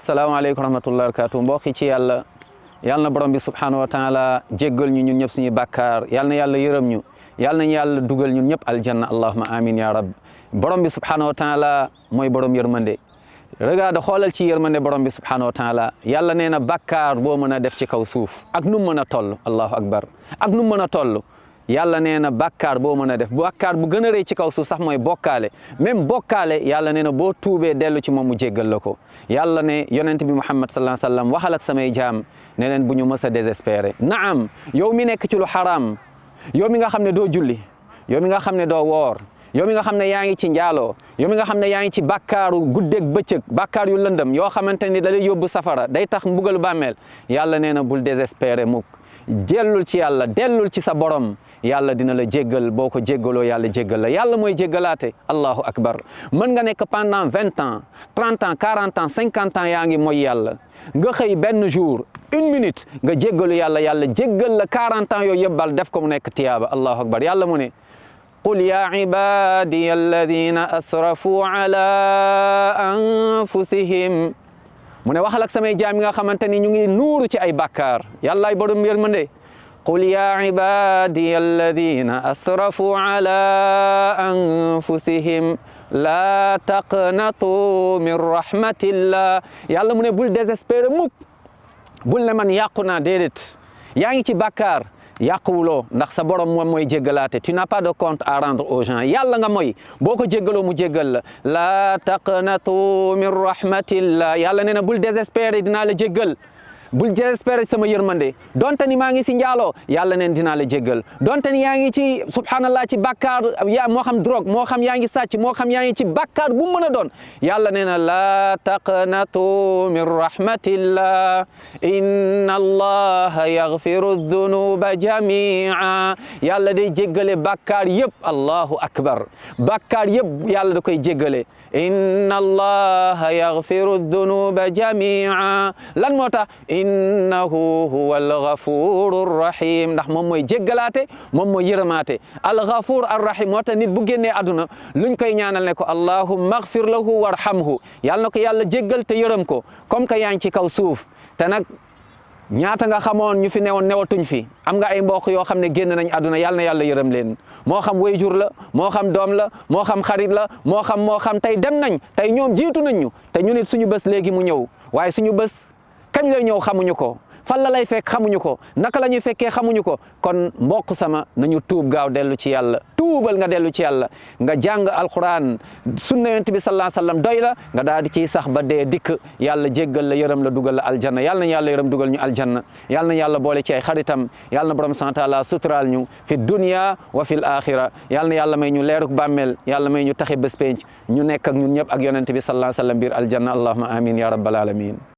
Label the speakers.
Speaker 1: asalaamaaleykum wa rahmatullahi wa barakatuh mbokk yi ci yàlla na borom bi subhanahu wa taala jéggal ñu ñun ñëpp suñu bàkkaar yal na yàlla yërëm ñu yal nañu yàlla dugal ñun ñëpp aljanna allahumma amin ya rab borom bi subhanahu wa taala mooy borom yërmande regarde xoolal ci yërmande borom bi subhanahu wa taala yàlla nee na bàkkaar boo mën a def ci kaw suuf ak nu mu mën a toll allahu akbar ak nu mu mën a toll yàlla nee na bàkkaar boo mën a def bàkkaar bu gën a rëy ci kaw suuf sax mooy bokkaale même bokkaale yàlla nee na boo tuubee dellu ci moom mu jéggal la ko yàlla ne yonent bi Muhammad sallallahu alayhi wa sallam waxal ak samay jaam ne leen bu ñu mës a désespéré naam yow mi nekk ci lu xaraam yow mi nga xam ne doo julli yow mi nga xam ne doo woor yow mi nga xam ne yaa ngi ci njaaloo yow mi nga xam ne yaa ngi ci bàkkaaru guddeeg bëccëg bàkkaar yu lëndëm yoo xamante ni da lay yóbbu safara day tax mbugalu bàmmeel yàlla nee na bul désespéré mukk dellul ci yàlla dellul ci sa borom yàlla dina la jéggal boo ko jéggaloo yàlla jéggal la yàlla mooy jéggalaate allahu akbar mën nga nekk pendant 20 ans 30 ans 40 ans 50 ans yaa ngi mooy yàlla nga xëy benn jour 1 minute nga jéggalu yàlla yàlla jéggal la 40 ans yooyu yëpp bal def ko mu nekk tiyaaba allahu akbar yàlla mu ne qul ya ibadiya alladina asrafu ala anfusihim mu ne waxal ak samay jaam yi nga xamante ni ñu ngi nuuru ci ay bàkkaar yàllaay borom yërmande qul ya ibadiya alladina asrafu ala anfusihim la taqnatu min rahmatillah yàlla mu ne bul désespéré mukk bul ne man yàqu naa déedéet yaa ngi ci bàkkaar yàquwuloo ndax sa borom moom mooy jéggalaate tu n'as pas de compte à rendre aux gens yàlla nga mooy boo ko jéggaloo mu jéggal la taqnatu min rahmatillah yàlla nee na bul désespéré dinaa la jéggal bul désespéré sama yërmande donte ni maa ngi si njaaloo yàlla neen dinaa la jéggal donte ni yaa ngi ci subhanallah ci bàkkaar moo xam drogue moo xam yaa ngi sàcc moo xam yaa ngi ci bàkkaar bu mu mën a doon yàlla nee na la taqnatu min rahmatillah inna allaha yaghfiru dhunuba jamia yàlla day jéggale bàkkaar yëpp allahu akbar bàkkaar yëpp yàlla da koy jéggale inna allaha yaghfiru dhunuba jamia lan moo tax innahu huwa alghafuru rahim ndax moom mooy jéggalaate moom mooy yërëmaate alghafur arrahim moo tax nit bu génnee àdduna luñ koy ñaanal ne ko allahumma ighfir lahu warhamhu yàlla na ko yàlla jéggal te yërëm ko comme que yaa ngi ci kaw suuf te nag ñaata nga xamoon ñu fi newoon newatuñ fi am nga ay mbokk yoo xam ne génn nañ àdduna yàlla na yàlla yërëm leen moo xam wayjur la moo xam doom la moo xam xarit la moo xam tey dem nañ tey ñoom jiitu nañ ñu te ñu nit suñu bés léegi mu ñëw waaye suñu bés kañ lay ñëw xamuñu ko fan la lay fekk xamuñu ko naka la ñuy fekkee xamuñu ko kon mbokk sama nañu tuub gaaw dellu ci yàlla tuubal nga dellu ci yàlla nga jàng alquran sunna yonent bi sallallahu alayhi wasallam doy la nga daal di ciy sax ba dee dikk yàlla jéggal la yërëm la dugal la aljanna yàlla na yàlla yërëm dugal ñu aljanna yàlla na yàlla boole ci ay xaritam yàlla na borom subhanahu wa taala suturaal ñu fi dunya wa fil axira yàlla na yàlla may ñu leeruk bàmmeel yàlla may ñu taxi bés penc ñu nekk ak ñun ñëpp ak yonent bi sallallahu alayhi wasallam biir aljanna allahumma amin ya rabbal alamin